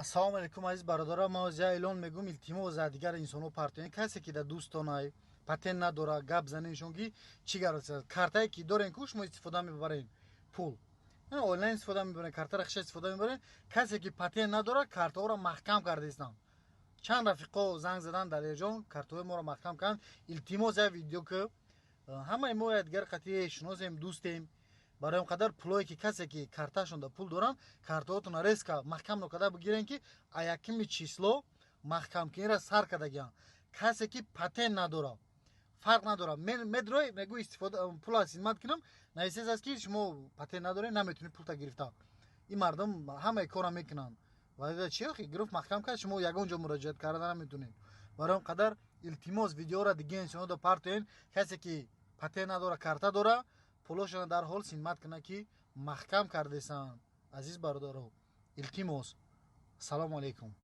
Ассалому алайкум, азиз бародаро. Ман оз я эълон мегӯм, илтимос, за дигар инсонҳо партоен. Касе ки дар дӯстонай патент надора, гап заненшон, ки чӣ гап, картае ки дорен ку, шумо истифода мебарен, пул онлайн истифода мебарен, картара хиша истифода мебарен. Касе ки патент надора, картаҳоро маҳкам кардаистанд. Чанд рафиқо занг задан: «Далерҷон, картаҳои моро маҳкам карданд». Илтимос, як видео ки ҳамаи мо якдигар қатъи шиносем, дӯстем. Барои он қадар пулое ки касе ки картаашонда пул доранд, картаҳотонро резко маҳкам нокарда бигирен, ки а якими число маҳкамкунира сар кардагианд. Касе ки патент надора, фарқ надорад, медрой, мегӯ, истифода пула снимать кунам, нависез аст, ки шумо патент надоред, наметунед пулта гирифта. Ин мардум ҳамаи кора мекунанд. Ва чи охи гирифт, маҳкам кард, шумо ягон ҷо муроҷиат карда наметунед. Барои он қадар илтимос, видеоро дига инсонода партоен. Касе ки патент надора, карта дора, пулошона дар ҳол снимать кунад, ки маҳкам кардесанд. Азиз бародаро, илтимос. Ассалому алайкум.